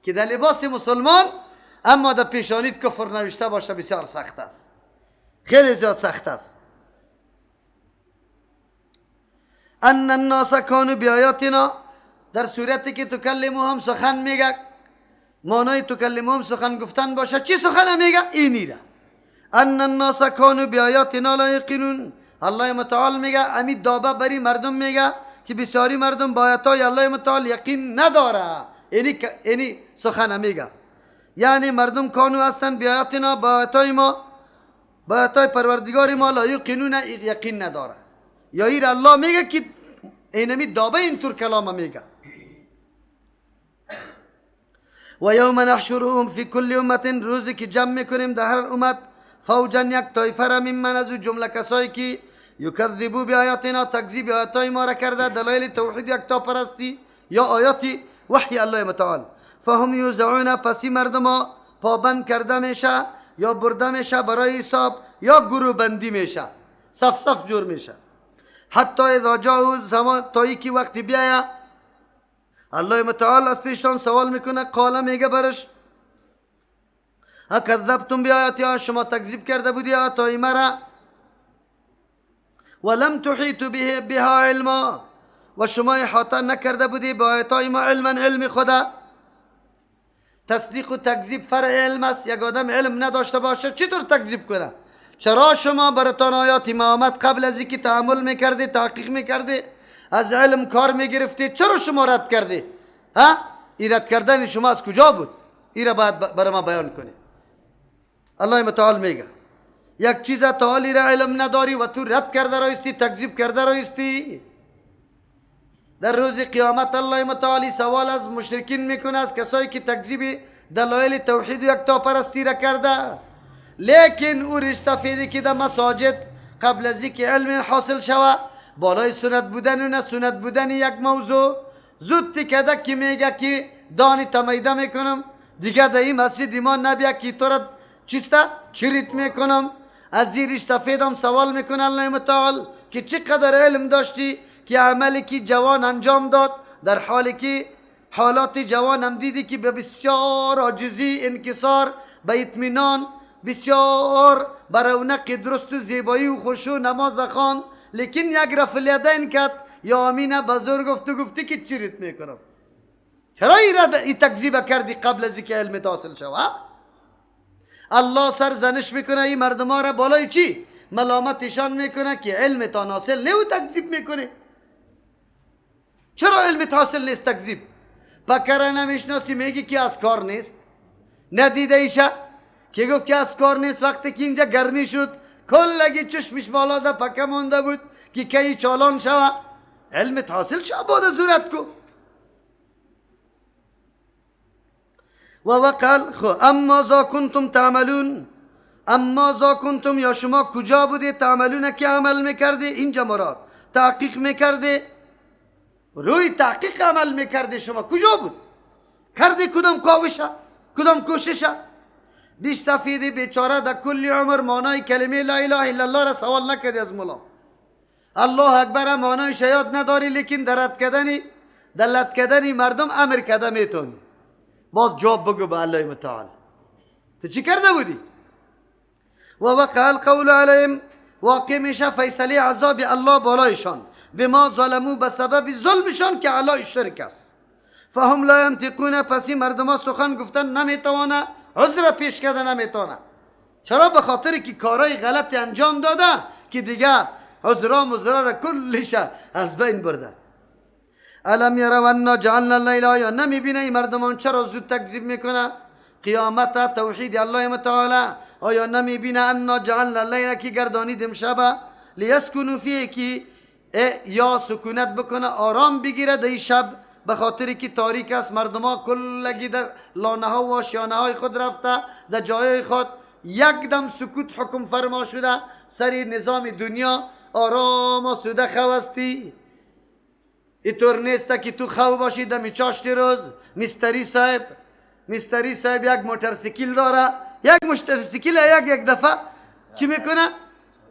که در لباس مسلمان اما در پیشانیت کفر نوشته باشه بسیار سخت است، خیلی زیاد سخت است. ان الناس کانوا بیااتنا، در صورتی که تکلمهم سخن میگه، معنای تکلمهم سخن گفتن باشه، چی سخن میگه؟ اینی را ان الناس کانوا بیااتنا لا یقینون. الله متعال میگه امی دابه بری مردم میگه که بسیاری مردم با آیاتای الله متعال یقین نداره، اینی سخن میگه، یعنی مردم کانو هستن بیااتنا با آیاتای ما، با آیاتای پروردگار ما لا یقینون، یقین نداره. یا ایر الله میگه که اینمی دابه اینطور کلام میگه. و یوم نحشرهم فی کل امت، روزی که جمع میکنیم در هر امت فوجا یک طایفه را ممن از جمله کسایی که یکذبو بیااتنا، تکذیب آیاتای ما را کرده، دلایل توحید یکتاپرستی یا آیات وحی الله متعال. فهم یوزعون، پسی مردم ها پابند کرده میشه یا برده میشه برای حساب یا گروه بندی میشه، صف صف جور میشه. حتی اذا جاءوا زمان، تا یکی وقتی بیاید الله متعال از پیشتان سوال میکنه، قال میگه برش اکذبتم بیااتی، شما تکذیب کرده بودی آیاتای مرا، ولم تحیطوا بها علما، و شما احاطه نکرده بودی با آیاتای ما علما، علم خدا. تصدیق و تکذیب فرع علم است، یک آدم علم نداشته باشه چطور تکذیب کنه؟ چرا شما براتان آیات ما آمد قبل از اینکه تأمل میکردی، تحقیق میکردی، از علم کار میگرفتی، چرا شما رد کردی؟ ها؟ این رد کردن شما از کجا بود؟ این را باید برای ما بیان کنی. الله متعال میگه یک چیز تعالی را علم نداری و تو رد کرده رایستی، تکذیب کرده رایستی. در روز قیامت الله متعالی سوال از مشرکین میکنه، از کسایی که تکذیب دلایل توحید و یکتاپرستی را کرده، لیکن او ریش سفیدی که در مساجد قبل از اینکه علم حاصل شوه بالای سنت بودن و نه سنت بودن یک موضوع زود تکده که میگه که دانی تمیده میکنم دیگه در این مسجد ایمان نبیا که تو را چیسته چریت میکنم. از زیرش سفیدم سوال میکنه الله متعال که چقدر علم داشتی که عملی که جوان انجام داد، در حالی که حالات جوان هم دیدی که به بسیار عاجزی، انکسار، به اطمینان، بسیار برونق درست و زیبایی و خشوع نماز خواند، لیکن یک رفع الیدین کرد یا آمینه بزرگ گفت و گفتی که چریت میکنم. چرا این تکذیب کردی قبل از اینکه علم حاصل شوه؟ الله سرزنش میکنه این مردم ها را بالای چی؟ ملامتشان میکنه که علم تا حاصل نه و تکذیب میکنه. چرا علم حاصل نیست تکذیب؟ پکره نمیشناسی میگی که از کار نیست، ندیده ایشه که گفت که از کار نیست. وقتی که اینجا گرمی شد کلگی چشمش بالا ده پکه مونده بود که کی چالان شوه. علم حاصل شوه بعد زورت کو. و وقال خو اما ذا کنتم تعملون، اما ذا کنتم یا شما کجا بودی تعملون که عمل میکردی؟ اینجا مراد تحقیق میکردی، روی تحقیق عمل میکردی، شما کجا بود؟ کردی کدام کاوشه، کدام کوششه؟ ریش سفیدی بیچاره در کل عمر معنای کلمه لا اله الا الله را سوال نکردی از مولا. الله اکبر معنای شیاد نداری، لیکن در رد کردنی، در لد کردنی مردم امر کرده میتونی. باز جواب بگو به الله متعال تو چی کرده بودی؟ و وقع القول علیهم، واقع میشه فیصله عذاب الله بالایشان، بما ظلمو، به سبب ظلمشان که علی شرک است. فهم لا ینطقون، پس این مردم سخن گفتن نمیتوانه، عذر پیش کرده نمیتونه. چرا؟ به خاطر که کارهای غلطی انجام داده که دیگه عذرا مزرا را کلش از بین برده. الم یروا انا جعلنا اللیل، یا نمیبینه این مردمان چرا زود تکذیب میکنه قیامت توحید الله متعال؟ آیا نمیبینه انا جعلنا اللیل که گردانیدیم شب، لیسکنوا فیه که یا سکونت بکنه، آرام بگیره در شب، به خاطر که تاریک است، مردم ها کلگی در لانه ها و آشیانه های خود رفته، در جای خود یک دم سکوت حکم فرما شده، سری نظام دنیا آرام و سوده خواستی. اینطور نیست که تو خو باشی دمی چاشتی روز مستری صاحب، مستری صاحب یک موتورسیکل داره، یک موتورسیکل یک دفعه چی میکنه؟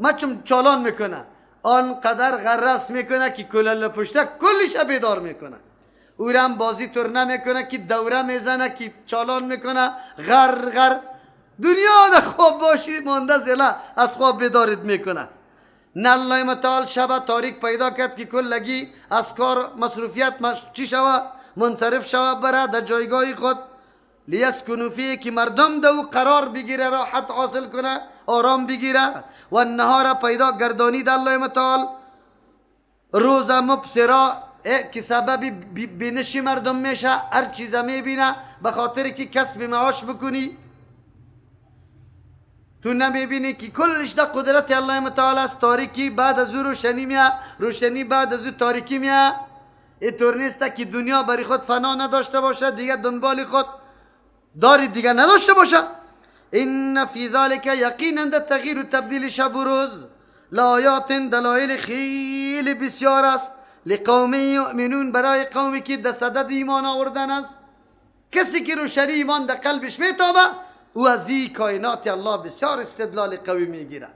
مچم چالان میکنه، آنقدر غرس میکنه که کلال پشته کلش بیدار میکنه. او را هم بازی تر نمیکنه که دوره میزنه که چالان میکنه غر غر. دنیا در خواب باشی مانده زله از خواب بیدارت میکنه. نه الله متعال شب تاریک پیدا کرد که کلگی از کار مصروفیت چی شوه؟ منصرف شوه بره در جایگاه خود. لیسکنو فیه که مردم دو قرار بگیره، راحت حاصل کنه، آرام بگیره. و النهار پیدا گردانید الله متعال روز مبصرا که سبب بینش مردم میشه، هر چیز میبینه به خاطر که کسب معاش بکنی. تو نمیبینی که کلش در قدرت الله متعال است. تاریکی بعد از او روشنی میه، روشنی بعد از او تاریکی میه. اینطور نیست که دنیا برای خود فنا نداشته باشه، دیگه دنبال خود داری دیگه نداشته باشه. ان فی ذلک یقینا در تغییر و تبدیل شب و روز لآیات دلایل خیلی بسیار است لقوم یؤمنون، برای قومی که در صدد ایمان آوردن است. کسی که روشنی ایمان در قلبش میتابه او از این کائنات الله بسیار استدلال قوی میگیره.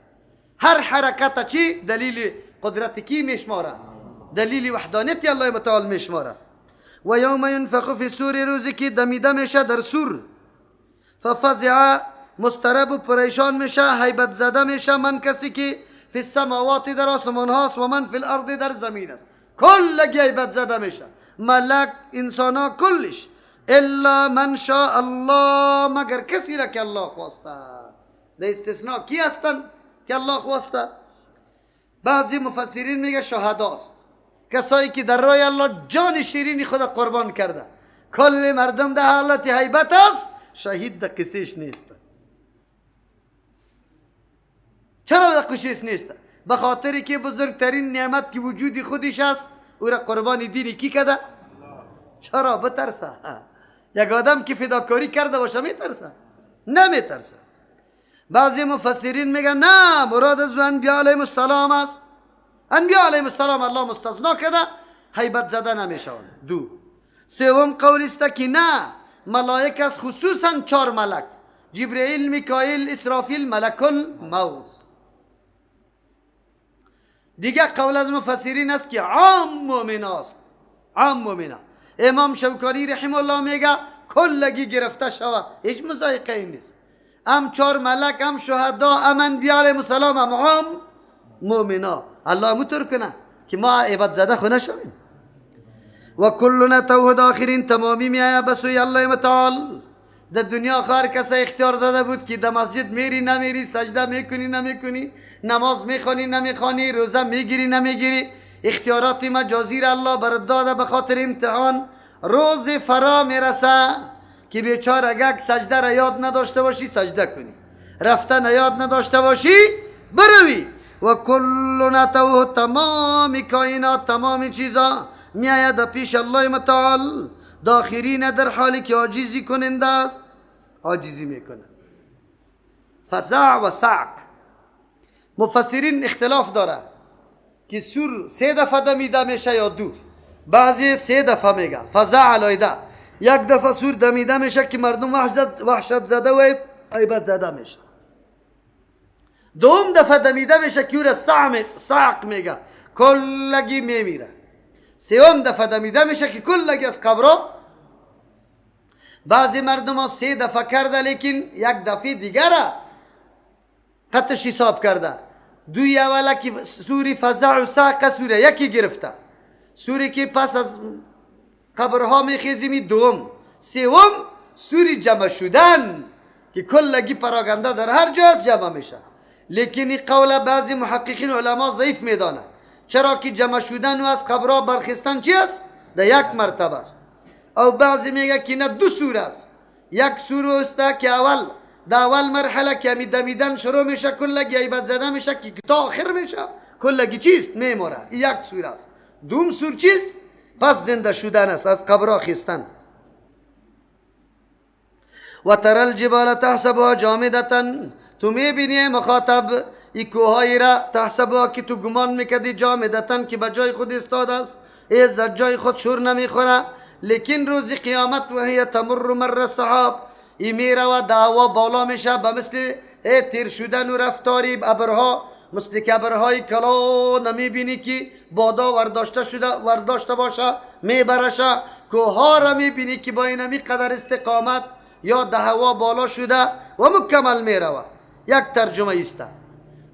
هر حرکت چی دلیل قدرت کی میشماره؟ دلیل وحدانیت الله متعال میشماره. و یوم ینفخ فی الصور، روزی که دمیده میشه در سور، ففزع مضطرب و پریشان میشه، هیبت زده میشه من کسی که فی السماوات در آسمان هاست و من فی الارض در زمین است، کلگی هیبت زده میشه، ملک انسان ها کلش، الا من شاء الله، مگر کسی را که الله خواسته. در استثناء کی هستن که الله خواسته؟ بعضی مفسرین میگه شهداست، کسایی که در راه الله جان شیرین خود قربان کرده. کل مردم در حالت هیبت است، شهید در قصیش نیست. چرا در قصیش نیست؟ به خاطر که بزرگترین نعمت که وجود خودش است او را قربان دینی کی کرده؟ چرا بترسه؟ یک آدم که فداکاری کرده باشه میترسه؟ نمیترسه. بعضی مفسرین میگن نه، مراد از انبیاء علیهم السلام است. انبیاء علیهم السلام الله مستثنا کرده، هیبت زده نمیشوند. دو سوم قول است که نه، ملائک است، خصوصا 4 ملک، جبرئیل، میکائیل، اسرافیل، ملک الموت. دیگه قول از مفسرین است که عام مؤمن است، عام مؤمن. امام شوکانی رحمه الله میگه کلگی گرفته شوه، هیچ مضایقه نیست، هم 4 ملک، هم شهدا، هم انبیاء علیهم السلام، هم عام مؤمنا. الله متر کنه که ما عبادت زده خو نشویم. و کلنا توحید آخرین، تمامی میآید به سوی الله متعال. در دنیا هر کس اختیار داده بود که در مسجد میری نمیری، سجده میکنی نمیکنی، نماز میخوانی نمیخوانی، روزه میگیری نمیگیری. اختیارات مجازی را الله برات داده به خاطر امتحان. روز فرا میرسه که بیچاره اگر سجده را یاد نداشته باشی سجده کنی، رفتن یاد نداشته باشی بروی. و کلنا توه، تمام کائنات، تمام چیزا میآید پیش الله متعال، داخرین در حالی که عاجزی کننده است، عاجزی میکنه. فزع و صعق، مفسرین اختلاف داره که سور 3 دفعه دمیده میشه یا 2. بعضی 3 دفعه میگه فزع علایده، یک دفعه سور دمیده میشه که مردم وحشت زده و هیبت زده میشه. دوم دفعه دمیده میشه که او را صعق میگه، کلگی میمیره. سوم دفعه دمیده میشه که کلگی از قبرا. بعضی مردم ها 3 دفعه کرده، لیکن یک دفعه دیگر قطش حساب کرده. دوی اوله که سوری فزع و صعق سوره یکی گرفته، سوری که پس از قبرها میخیزیمی دوم. سوم سوری جمع شدن که کلگی پراگنده در هر جا جمع میشه. لیکن این قول بعضی محققین علما ضعیف میدانه، چرا که جمع شدن و از قبرها برخیستن چی است؟ در یک مرتبه است. او بعضی میگه که نه، 2 سور است. یک سور است که اول در اول مرحله که می دمیدن شروع میشه، کلگی هیبت زده میشه که تا آخر میشه، کلگی چیست؟ میموره. یک سور است. دوم سور چیست؟ پس زنده شدن است، از قبرها خیستن. و تر الجبال تحسبها جامدة، تو میبینی مخاطب ای کوهایی را تحسبها که تو گمان میکردی جامدة که به جای خود استاد است، از جای خود شور نمیخوره، لیکن روز قیامت و هی تمر مر السحاب، ای میره و دعوا بالا میشه به مثل تیر شدن و رفتاری ابرها مثل که ابرهای کلان میبینی که بادا ورداشته شده ورداشته باشه میبرشه. کوه را میبینی که با اینمی قدر استقامت یا ده هوا بالا شده و مکمل میروه. یک ترجمه است.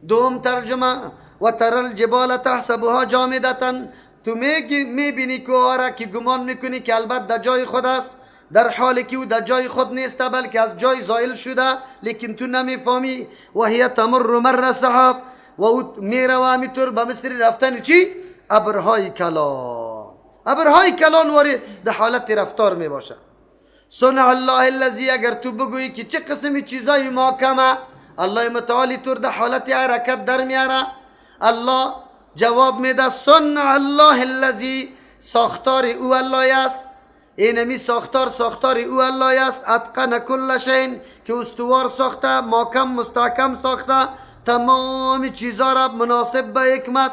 دوم ترجمه و تر الجبال تحسبها جامدة، تو میبینی کوه را که گمان میکنی که البته در جای خود است، در حالی که او در جای خود نیست بلکه از جای زایل شده، لیکن تو نمیفهمی. و هی تمر مر سحاب، و او میروه همینطور به مثل رفتن چی؟ ابرهای کلان. ابرهای کلان واری در حالت رفتار میباشه. صنع الله الذی، اگر تو بگویی که چه قسمی چیزای محکمه، الله متعالی طور در حالت حرکت در میاره. الله جواب میده صنع الله الذی، ساختار او الله است. اینمی ساختار ساختار او الله است. اتقن کل شیء، که استوار ساخته، محکم مستحکم ساخته، تمام چیزا را مناسب به حکمت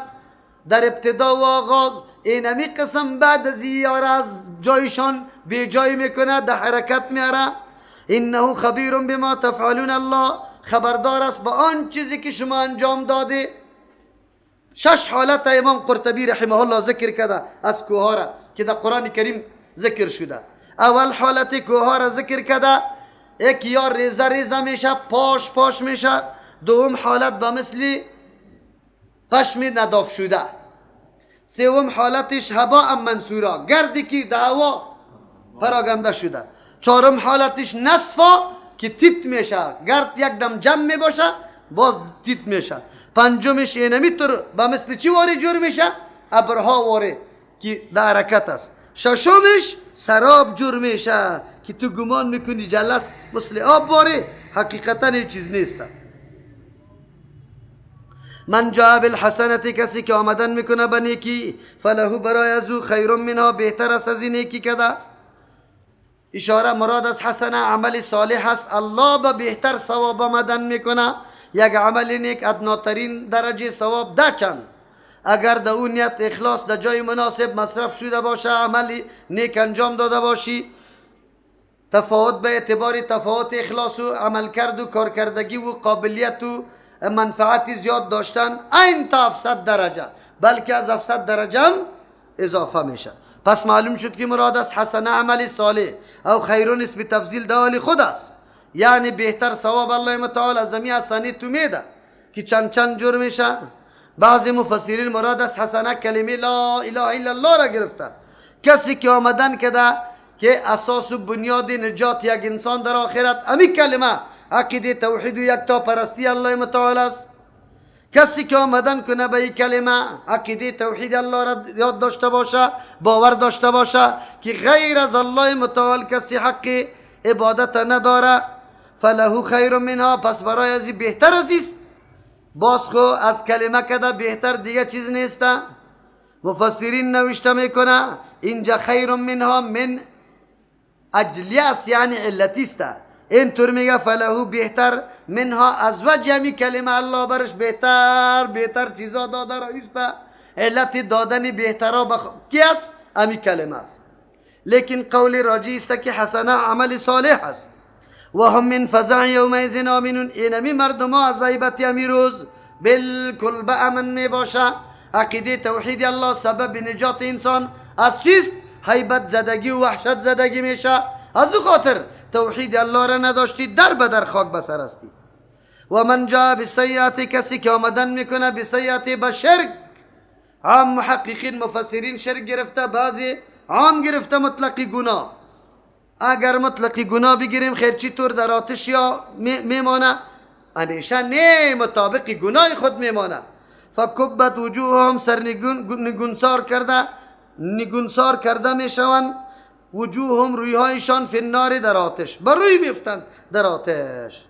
در ابتدا و آغاز. اینمی قسم بعد از یاره از جایشان بی جای میکنه، در حرکت میاره. انه خبیر بما تفعلون، الله خبردار است به آن چیزی که شما انجام داده. شش حالت امام قرطبی رحمه الله ذکر کرده از کوه را که در قرآن کریم ذکر شده. اول حالت کوه را ذکر کرده، یک یا ریزه ریزه میشه، پاش پاش میشه. دوم حالت به مثل پشم نداف شده. سوم حالتش هباء منثورا، گردی که در هوا پراگنده شده. چهارم حالتش نصفا که تیت میشه، گرد یک دم جمع میباشه باز تیت میشه. پنجمش اینمی طور به مثل چی واری جور میشه؟ ابرها واری که در حرکت است. ششمش سراب جور میشه که تو گمان میکنی جلس مثل آب واری، حقیقتا این چیز نیست. من جاء بالحسنة، کسی که آمدن میکنه به نیکی، فله برای از او خیر منها، بهتر است از این نیکی کده. اشاره مراد از حسنه عمل صالح است. الله به بهتر ثواب آمدن میکنه. یک عمل نیک ادناترین درجه ثواب ده چند، اگر در اون نیت اخلاص در جای مناسب مصرف شده باشه، عمل نیک انجام داده باشی، تفاوت به اعتبار تفاوت اخلاص و عمل کرد و کارکردگی و قابلیت و منفعت زیاد داشتن این تا 700 درجه، بلکه از 700 درجه هم اضافه میشه. پس معلوم شد که مراد از حسنه عمل صالح او خیرون اسم تفضیل دوالی خود است، یعنی بهتر ثواب الله متعال از زمین حسنه تو میده که چند چند جور میشه. بعضی مفسرین مراد از حسنه کلمه لا اله الا الله را گرفته. کسی که آمدن کده که اساس و بنیاد نجات یک انسان در آخرت امی کلمه عقیده توحید و یکتا پرستی الله متعال است. کسی که آمدن کنه به این کلمه عقیده توحید الله را یاد داشته باشه، باور داشته باشه که غیر از الله متعال کسی حق عبادت نداره، فله خیر منها، پس برای از بهتر از است. باز خو از کلمه کده بهتر دیگه چیز نیست. مفسرین نوشته میکنه اینجا خیر منها من اجلی است، یعنی علتی است. این طور میگه فله بهتر منها از وجه همی کلمه الله برش بهتر بهتر چیزا داده را است. علت دادن بهترا کی است؟ همی کلمه است. لیکن قول راجی است که حسنه عمل صالح است. و هم من فزع یومئذ آمنون، اینمی مردم ها از هیبت همی روز بالکل به امن می باشه. عقیده توحید الله سبب نجات انسان از چیست؟ هیبت زدگی و وحشت زدگی میشه. از او خاطر توحید الله را نداشتی در به در خاک بسر هستی. و من جاء بالسیئة، کسی که آمدن میکنه بالسیئة به شرک، عام محققین مفسرین شرک گرفته، بعضی عام گرفته مطلقی گناه. اگر مطلقی گناه بگیریم خیر چی طور در آتش یا میمانه؟ همیشه نه، مطابق گناه خود میمانه. فکبت وجوههم، سر نگونسار کرده، نگونسار کرده میشوند. وجوههم رویهایشان فی النار، در آتش، بر روی میفتند در آتش.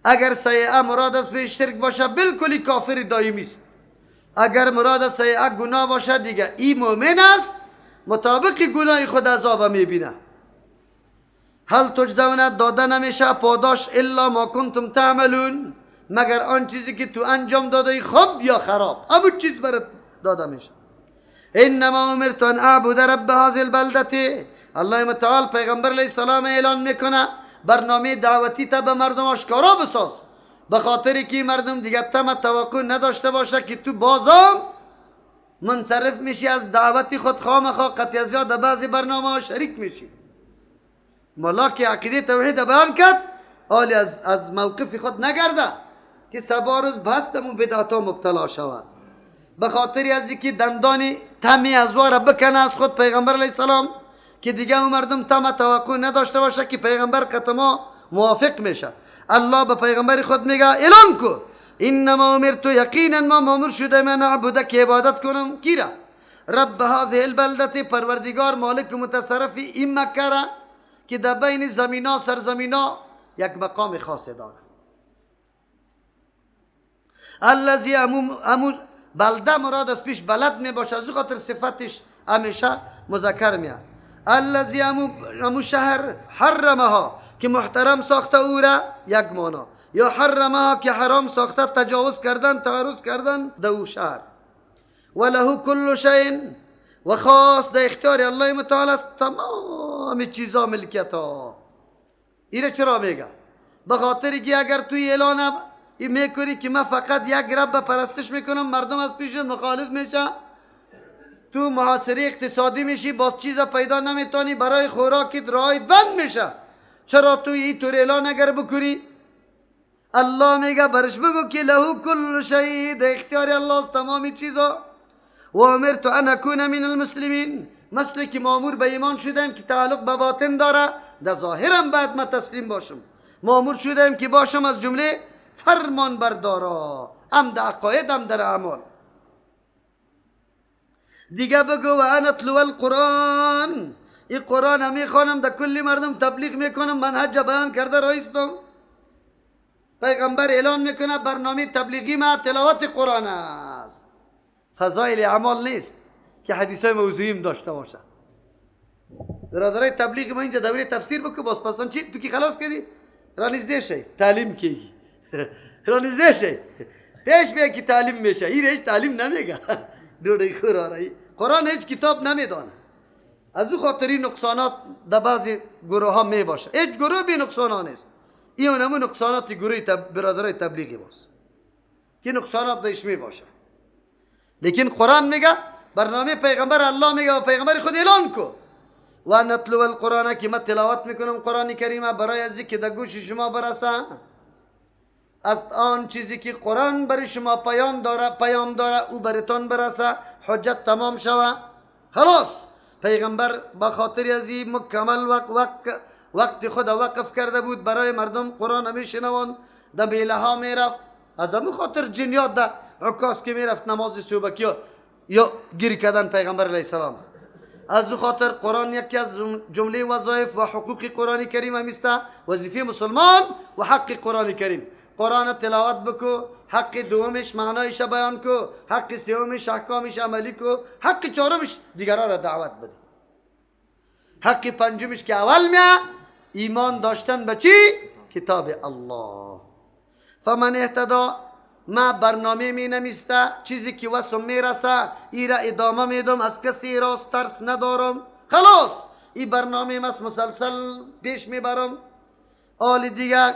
اگر سیئه مراد از به شرک باشه بالکل کافر دائمی است. اگر مراد از سیئه گناه باشه دیگه ای مؤمن است، مطابق گناه خود عذاب میبینه. هل تجزون، داده نمیشه پاداش الا ما کنتم تعملون، مگر آن چیزی که تو انجام داده خوب یا خراب، همون چیز برات داده میشه. انما امرت ان اعبد رب هذه البلده، الله متعال پیغمبر علیه السلام اعلان میکنه برنامه دعوتی تا به مردم آشکارا بساز به خاطر که مردم دیگه تم توقع نداشته باشه که تو بازم منصرف میشی از دعوت خود، خامخا قطعی زیاد در بعضی برنامه ها شریک میشی. ملا که عقیده توحید بیان کرد آلی از موقف خود نگرده که سبا روز بستم و بدعت ها مبتلا شود. به خاطر از اینکه دندان تمی از واره بکنه از خود پیغمبر علیه السلام که دیگه اون مردم تم توقع نداشته باشه که پیغمبر قطما موافق میشه. الله به پیغمبر خود میگه اعلان کو انما امرت، یقینا ما مامور شده من اعبد که عبادت کنم کی را؟ رب هذه البلده، پروردگار مالک متصرف این مکه را که در بین زمینا سرزمینا یک مقام خاص داره. الذی امو بلده مراد از پیش بلد می باشه، از خاطر صفتش همیشه مذکر میاد. الذی امو شهر حرمها که محترم ساخته او را یک معنا، یا حرمها که حرام ساخته، تجاوز کردن تعرض کردن در او شهر. وله کل شیء، و خاص در اختیار الله متعال است تمام چیزا ملکیت ها. ایره چرا میگه؟ به خاطر که اگر توی اعلان این میکنی که من فقط یک رب پرستش میکنم، مردم از پیشت مخالف میشه، تو محاصره اقتصادی میشی، باز چیز پیدا نمیتونی، برای خوراکت راه بند میشه. چرا تو این طور اعلان اگر بکنی؟ الله میگه برش بگو که له کل شیء، در اختیار الله است تمام چیزا. و امرت ان اکون من المسلمین، مثل که مامور به ایمان شدم که تعلق به باطن داره، در ظاهرم باید من تسلیم باشم. مامور شدم که باشم از جمله فرمان بردارا، هم در عقاید هم در اعمال. دیگه بگو و انا اتلو القرآن، این قرآن هم میخوانم در کلی مردم تبلیغ میکنم، منهج بیان کرده رایستم. پیغمبر اعلان میکنه برنامه تبلیغی ما تلاوت قرآن است. فضایل اعمال نیست که حدیث های موضوعی داشته باشه. برادرای تبلیغ ما اینجا دوره تفسیر بکن، باز پسان چی تو کی خلاص کردی را نزدې شي تعلیم کیږي، را نزدې شي پیش بیا که تعلیم میشه. این هیچ تعلیم نمیگه، ډوډۍ خور آرایی قرآن هیچ کتاب نمیدانه. از او خاطری نقصانات در بعضی گروه ها می باشه. هیچ گروه بی نقصان نیست. این همون نقصانات گروه برادرای تبلیغی باز که نقصانات درش می باشه. لیکن قرآن میگه برنامه پیغمبر الله میگه و پیغمبر خود اعلان کو و نتلو القرآن که من تلاوت میکنم قرآن کریم برای از که در گوش شما برسه از آن چیزی که قرآن برای شما پیام داره او براتون برسه، حجت تمام شوه. خلاص پیغمبر با خاطر از این مکمل وقت خود وقف کرده بود برای مردم قرآن میشنوان، در بیله ها میرفت. از همون خاطر جنیات در عکاس که میرفت نماز صبحکی یا گیر کردن پیغمبر علیه السلام. از او خاطر قرآن یکی از جمله وظایف و حقوق قرآن کریم همیسته، وظیفه مسلمان و حق قرآن کریم. قرآن تلاوت بکو، حق دومش معنایش بیان کو، حق سومش احکامش عملی کو، حق چهارمش دیگران را دعوت بده، حق پنجمش که اول میه ایمان داشتن به چی؟ کتاب الله. فمن اهتدا، ما برنامه می نمیسته، چیزی که وسم میرسه ای را ادامه میدم، از کسی راست ترس ندارم، خلاص ای برنامه مس مسلسل پیش میبرم. آل دیگه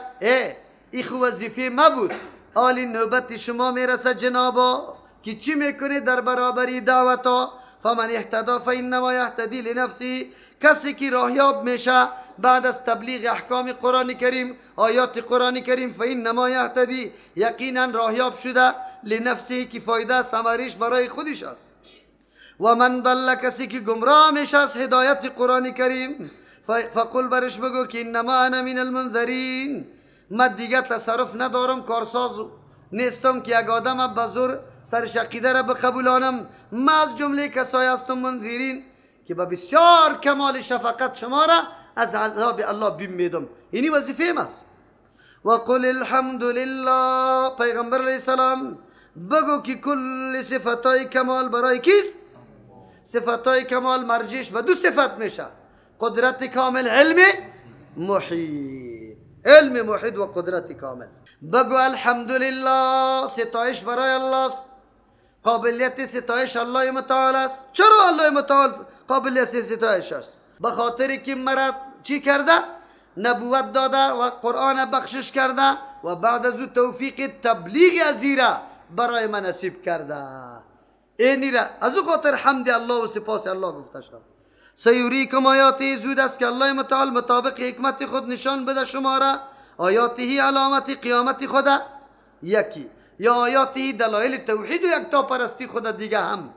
ای خو وظیفه ما بود، آل نوبت شما میرسه جنابا که چی میکنی در برابری دعوتا. فمن اهتدا فانما یهتدی لنفسه، کسی که راهیاب میشه بعد از تبلیغ احکام قرآن کریم، آیات قرآن کریم، فانما یهتدی، یقینا راهیاب شده، لنفسه که فایده ثمرش برای خودش است. و من ضل، کسی که گمراه میشه از هدایت قرآن کریم، فقل برش بگو که انما انا من المنذرین، من دیگه تصرف ندارم، کارساز نیستم که یک آدم به زور سرش عقیده را بقبولانم، من از جمله کسایی هستم منذرین که با بسیار کمال شفقت شما را از عذاب الله بیم میدم. اینی وظیفه ماست. و قل الحمد لله، پیغمبر علیه السلام بگو که کل صفتای کمال برای کیست؟ صفتای کمال مرجعش به دو صفت میشه، قدرت کامل، علم محیط، علم محیط و قدرت کامل. بگو الحمدلله، ستایش برای الله است، قابلیت ستایش الله متعال است. چرا الله متعال قابلیت ستایش است؟ به خاطر که مرا چی کرده؟ نبوت داده و قرآن بخشش کرده، و بعد از او توفیق تبلیغ ازیره برای من نصیب کرده. اینی را از او خاطر حمد الله و سپاس الله گفته شد. سیریکم آیاته، زود است که الله متعال مطابق حکمت خود نشان بده شما را. آیاته علامت قیامت خود یکی، یا آیاته دلایل توحید و یکتا پرستی خود دیگه هم.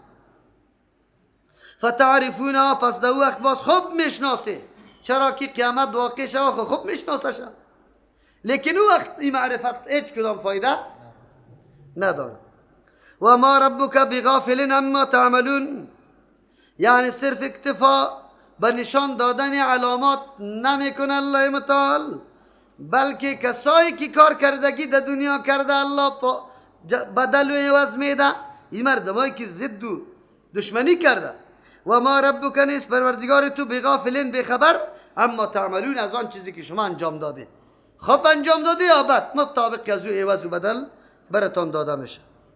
فتعرفونها، پس در وقت باز خوب میشناسه، چرا که قیامت واقع شد خوب میشناسه شد، لیکن او وقت این معرفت هیچ کدام فایده نداره. و ما ربک بغافل عما تعملون، یعنی صرف اکتفا به نشان دادن علامات نمیکنه الله متعال، بلکه کسایی که کار کردگی در دنیا کرده الله بدل و عوض میده. این مردمایی که ضد و دشمنی کرده. و ما ربک نیست پروردگار تو بغافلین بخبر اما تعملون، از آن چیزی که شما انجام داده، خب انجام داده یا بد، مطابق از او عوض و بدل براتان داده میشه.